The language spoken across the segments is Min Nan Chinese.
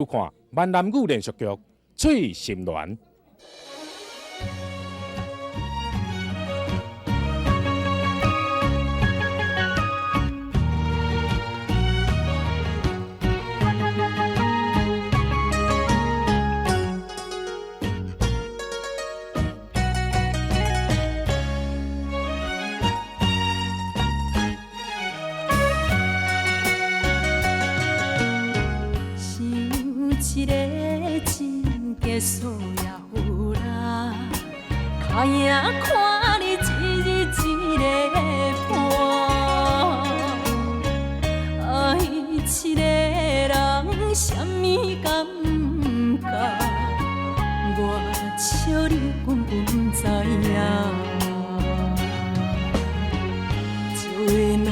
看閩南語連續劇《翠心戀》。一个真假数也有啦，跤影看你一日一个伴，愛一個人啥物感覺？我笑你根本毋知影。石會爛，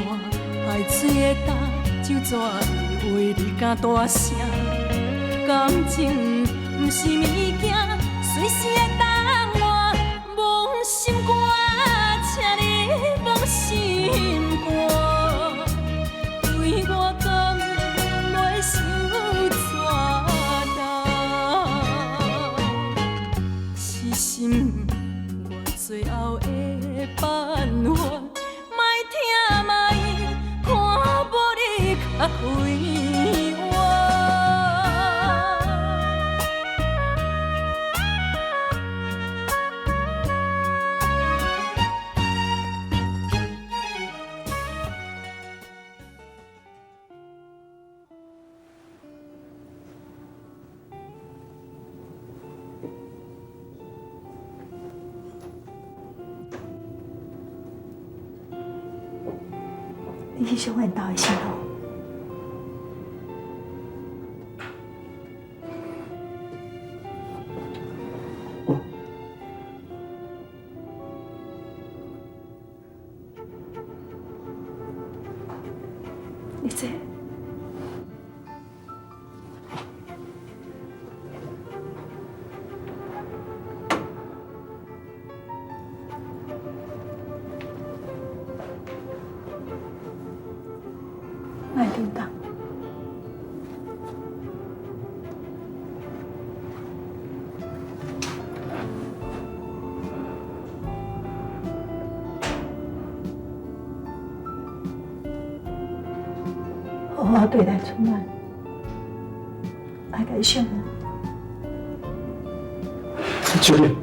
海水會焦，酒怎會為你敢大聲？感情毋是物件，隨時會當換。摸心肝，請你摸心肝，對我敢袂傷折重？是心我最後的辦法，莫疼莫看無你較快活。你去想𪜶兜的時候，你這。莫叮當，好好對待春蘭，愛共伊相愛。秋蓮。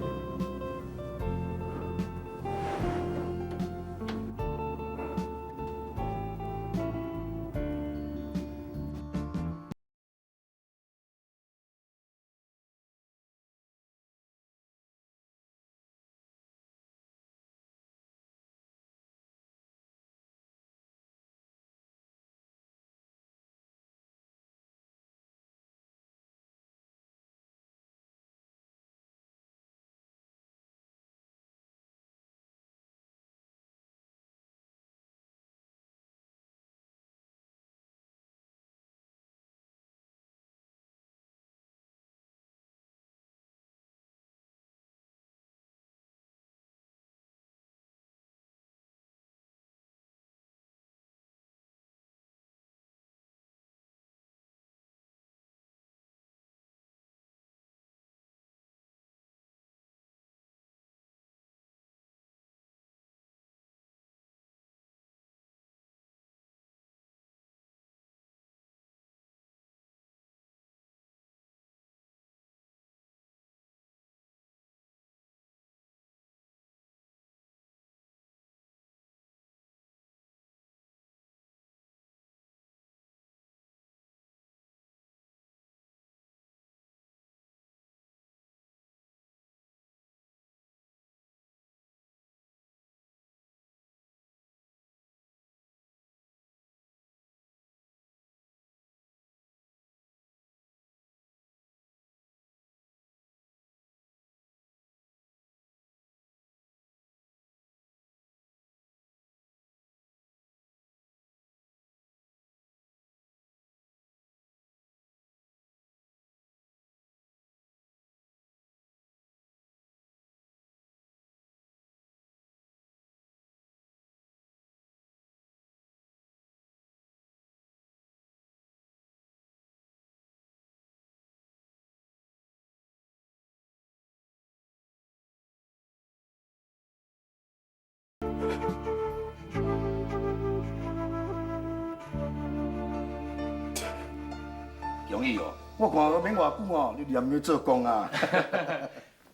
同意哦。我看免偌久哦，你连咧做工啊。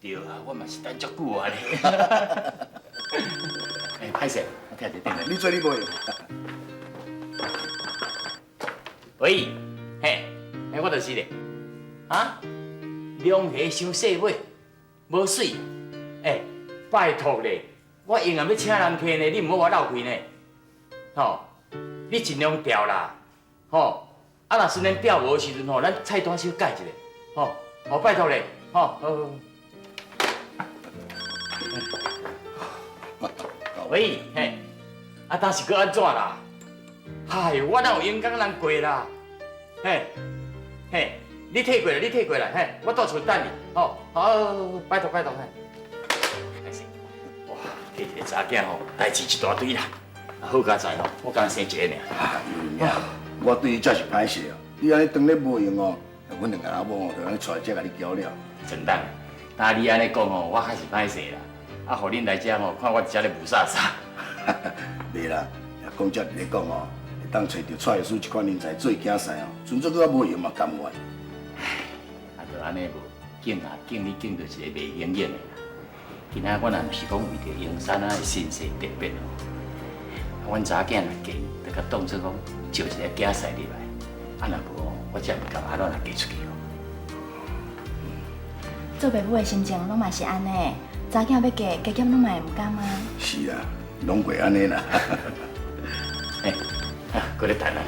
對啊，我嘛是等足久啊咧。欸，歹勢，我聽一下電話。你做你袂？喂，嘿，欸，我就是咧。啊？龍蝦傷細尾，無媠。欸，拜託咧，我永遠欲請人客呢，你毋好予我落氣呢。吼，你盡量調啦，吼。啊，若雖然調無的時陣吼，咱菜單小改一下，吼，好拜託咧，吼，好。喂，嘿，啊，當時閣按怎啦？嗨，我哪有閒工人過啦？嘿，嘿，你退過來，你退過來，嘿，我蹛厝等你，吼，好，拜託拜託，嘿。哇，嫁一個查囝吼，代誌一大堆啦，好佳哉吼，我敢生一个爾。我對你真是歹勢啊！你按呢當咧無閒哦，阮兩个阿某哦，就按呢𤆬來遮共你攪了。陳董，今你按呢講吼，我較是歹勢啦。啊，予恁來遮吼，看我佇遮咧霧煞煞。袂啦，講這咧講哦，會當揣著蔡醫師這款人才做囝婿哦，賰做閣較無閒嘛甘願。啊，就按呢無，敬啊敬你敬著一个袂用用的啦。今仔我若毋是講為著英山啊的身世特別哦，阮查囝若嫁，就共當做講招一個囝婿入來，啊若無哦，我才毋甘按怎來嫁出去哦。做爸母的心情攏嘛是按呢，查囝欲嫁，加減攏嘛會毋甘啊。是啊，攏會按呢啦。欸，啊，閣咧等啊。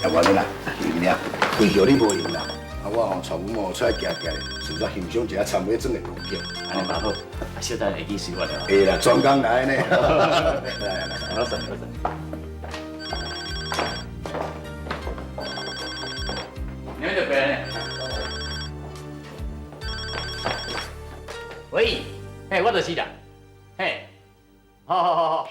也無咧啦，是爾，規叫你無閒啦。啊，我吼帶阮某出來行行，順便欣賞一下杉尾庄的風景。按呢嘛好，啊，小等會記隨我了。會啦，專工來呢。來來，老實老實。你們就過來呢。喂，嘿，我就是啦，嘿，好好好好。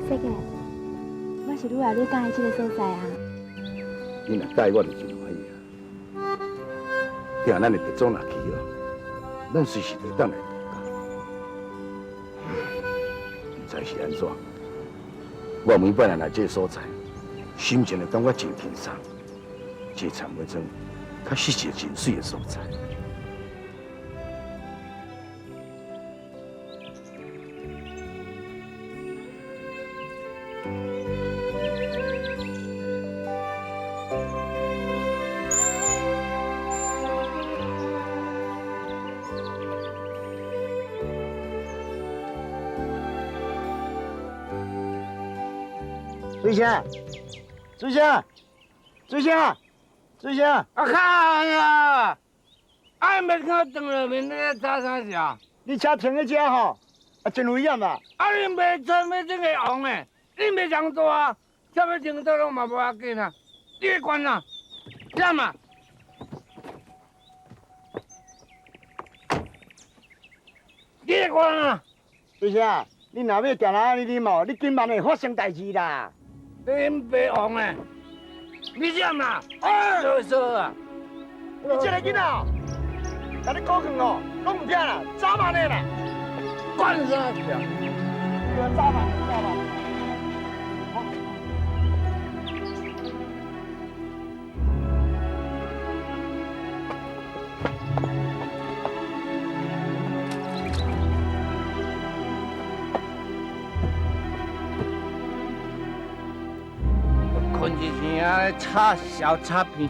世杰，我是愈來愈佮意這個所在啊。你若佮意，我就真歡喜啊。聽咱的特總若去哦，咱隨時就會當來度假。毋知是按怎，我每擺若來這個所在，心情就感覺真輕鬆。這個杉尾莊確實是一個真媠的所在。水仙，水仙，水仙，水仙！啊靠呀！俺没看灯了，面咧查啥事啊？你车停咧遮吼，啊真危险啊！啊，你袂车要这个红的，你袂长大啊，车欲停倒拢嘛无要紧啊，你管啊？点啊？你管啊？水仙，你若欲定来按呢啉哦，你紧慢会发生代誌啦！恁爸王的，你这嘛？啰嗦啊！你這个囡仔，共你講劝哦，攏毋聽啦，走慢的啦，管啥事啊？走慢，走慢。困一声啊，插小插片。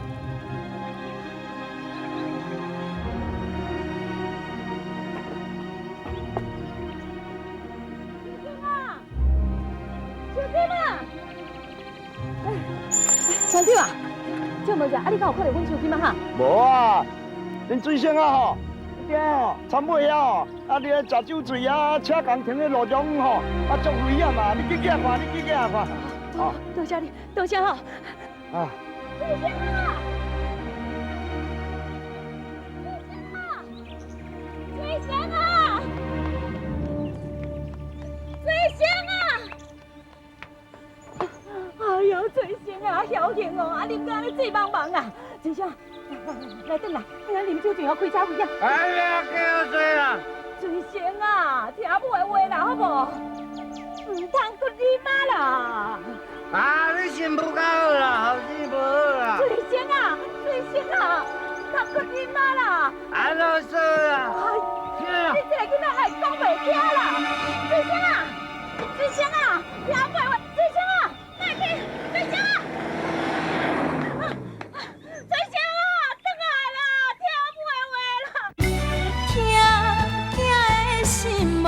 小金啊！船長啊，借問一下，啊你敢有看著阮手機嗎？哈？無啊，恁水星啊吼，你吼，田尾啊吼，啊你咧食酒醉啊，車共停咧路中吼，啊足危險啊！你緊緊看，你緊緊看。哦，多謝你，多謝吼。啊。水星啊！水星啊！水星啊！水生啊，僥幸哦，啊，啉到按呢醉茫茫啊！水仙，来来，转来，咱啉酒醉哦，开车回家。哎呀，叫水啦！水仙啊，听母的话啦，好无？毋通阁啉啊啦！啊，你心不够好啦，后生无好啦。水仙啊，水仙啊，毋通阁啉啊啦！安怎说啦？你这个囡仔爱讲袂听啦！水仙啊，水仙啊，听母的话，水仙啊，莫去，水仙啊！水仙啊，转来啦，听母的话啦！疼疼的心无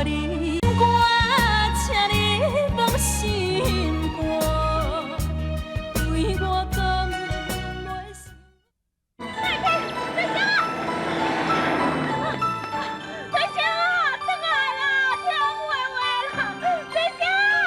你，我请你放心肝，对我讲袂是。水仙啊，水仙啊，转来啦，听母的话啦，水仙啊！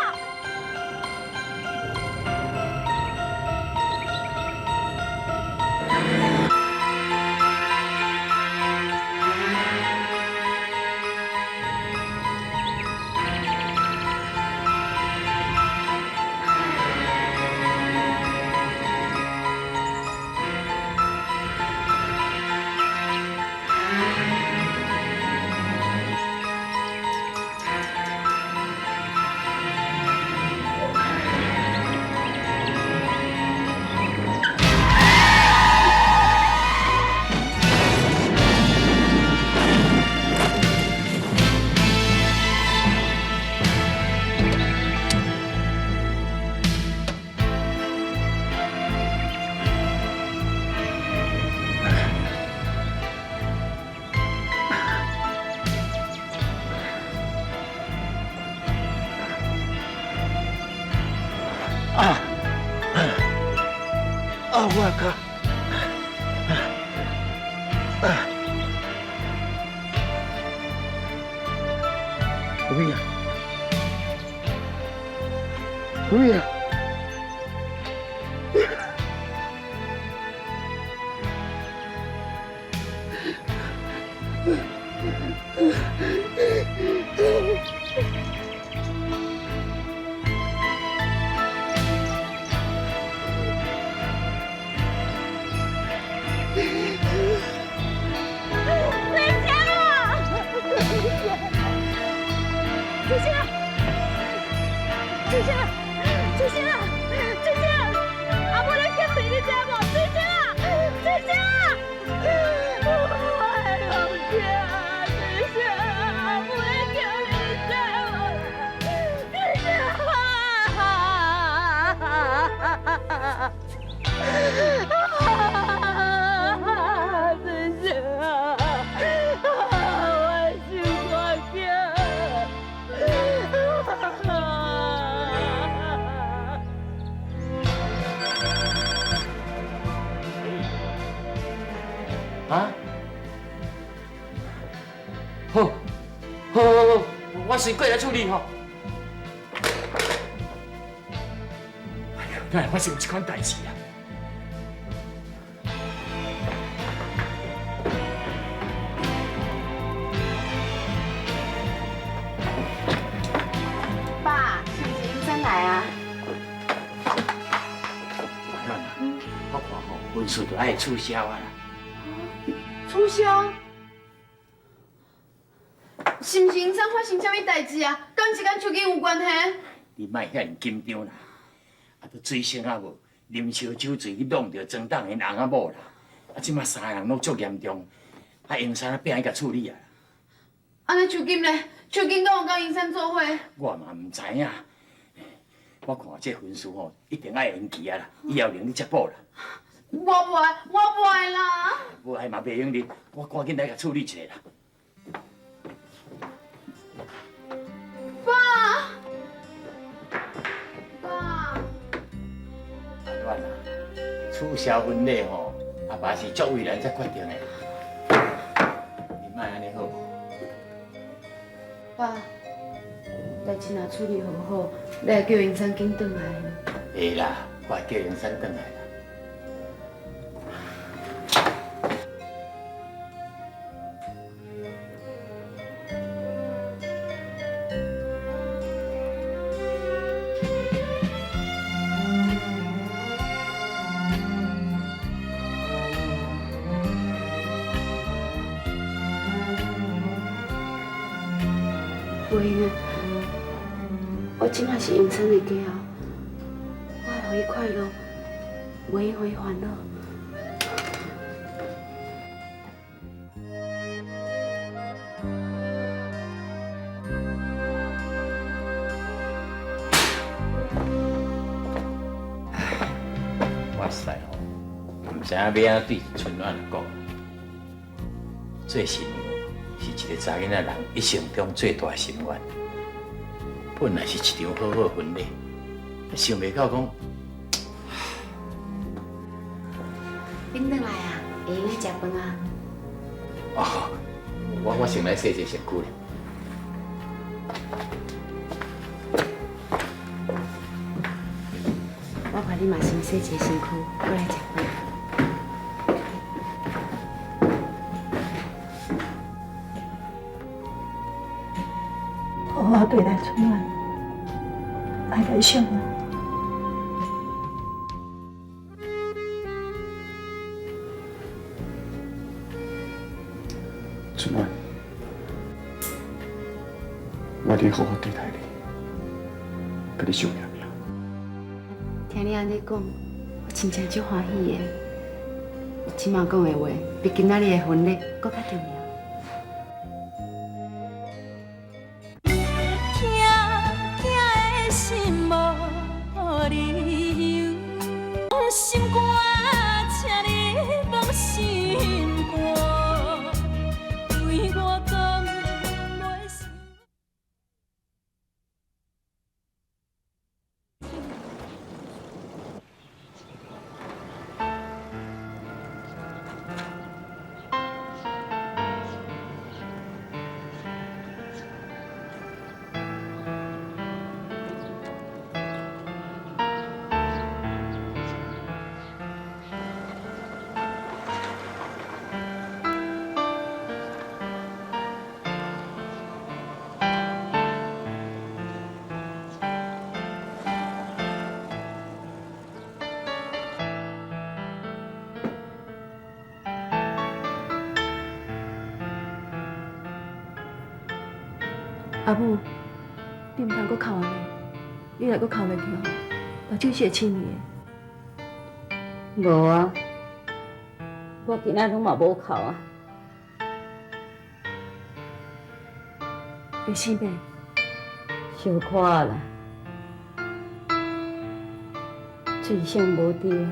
啊！啊！我靠！啊！有咩啊？有咩啊？水仙啊！水仙啊！水仙啊！水仙啊！水仙啊！阿母咧欠你，你知无？水仙啊！水仙啊！我的老囝，水仙啊！阿母咧欠你，你知无？水仙啊！水仙啊！我心肝囝。啊？好，好，好，好，我随过来处理吼。哎呦，哪会发生这款代志啊？爸，是毋是英山来啊？阿兰啊，我看吼，婚事就爱取消啊啦。取消？是毋是英山发生啥物代志啊？敢是佮秋金有关系？你莫遐尔紧张啦。啊，都水星啊无，啉烧酒醉去弄著庄董𪜶翁仔某啦。啊，这马三个人拢足严重，啊，英山啊拼去共处理啊。按呢秋金咧？秋金敢有佮英山做伙？我嘛毋知影。我看这婚事吼，一定爱延期啊啦，以后另你才补啦。我无爱，我无爱啦。无爱嘛袂用得，我赶紧来共处理一下啦。爸，爸，阿兰啊，取消婚礼吼，阿爸是足为难才决定的。你莫按呢好无？爸，代志若处理无好，你会叫英山紧转来。会啦，我会叫英山转来啦。疼袂用的。我这马是永生的家后，我爱予伊快乐，袂用予伊烦恼。我实在吼，毋知影欲按怎对春暖讲。做新娘是一个查囡仔人一生中最大的心愿。本来是一场好好婚礼，想袂到讲。恁转来啊，会用得食饭啊？哦，我先来洗一下身躯咧。我看你嘛先洗一下身躯，过来食饭。好好对待春暖，爱来相啊。春暖，我一定好好对待你，佮你相拼命。听你按呢讲，我真正足欢喜的。你这马讲的话，比今仔日的婚礼阁较重要。心肝，请你放心肝，对我讲袂是。阿母，你毋通阁哭按呢，你若阁哭落去吼，目睭是会青的。无啊，我今仔拢嘛无哭啊。会生袂？小可啦，水性无伫啊，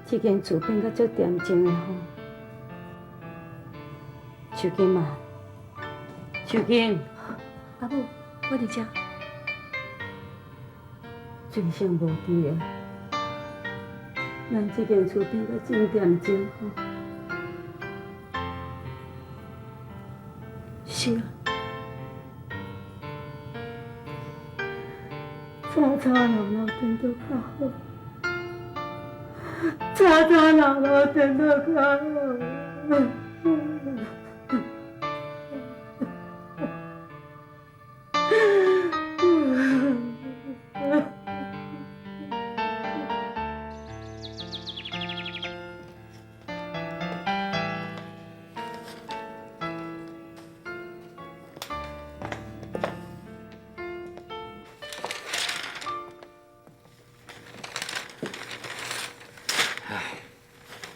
这间厝变甲足恬静的吼。秋金啊！秋金，阿母，我伫遮。水性无伫啊，咱这间厝变甲真恬静吼。是啊。吵吵闹闹颠倒较好，吵吵闹闹颠倒较好。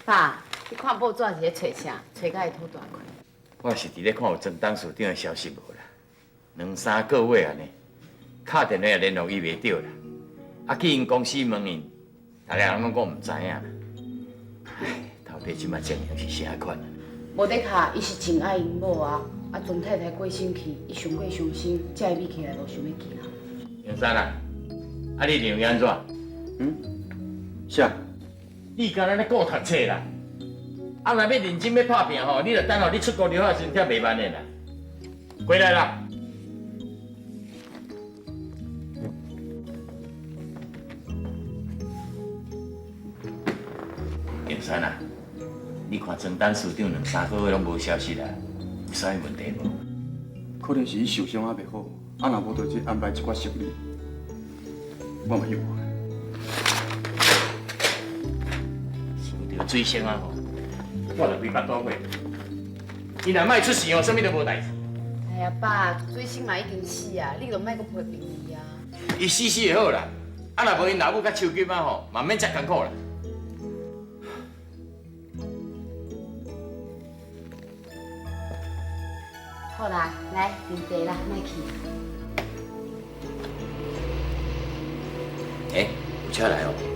爸，你看报纸是咧揣啥？揣甲会吐大块。我是伫咧看有庄董事长的消息无啦？两三个月啊呢，敲电话也联络伊袂著啦。啊，去𪜶公司问𪜶，逐个人拢讲毋知影啦。唉，到底这摆情形是啥款啊？无得卡，伊是真爱𪜶某啊。啊，庄太太过身去，伊上过伤心，才会比起来无想欲去啊。杨三啊，啊你认为按怎？嗯？啥？你敢若咧顾读册啦？啊，若欲认真欲拍拚吼，你著等予你出国留学时才袂慢的啦。回来啦！建山啊，你看庄董事长两三个月拢无消息啦，有啥物问题无？可能是伊受伤犹袂好，啊若无就去安排一寡行李，我嘛有啊。想著水星啊吼，我就规腹肚火。伊若莫出事哦，啥物都无代志。哎，呀，爸，水星嘛已經死啊，你就莫閣批評伊啊。伊死死就好啦，啊若無𪜶老母佮秋金仔吼，嘛免遮艱苦啦。好啦，來啉茶啦，莫去。欸，有車來哦。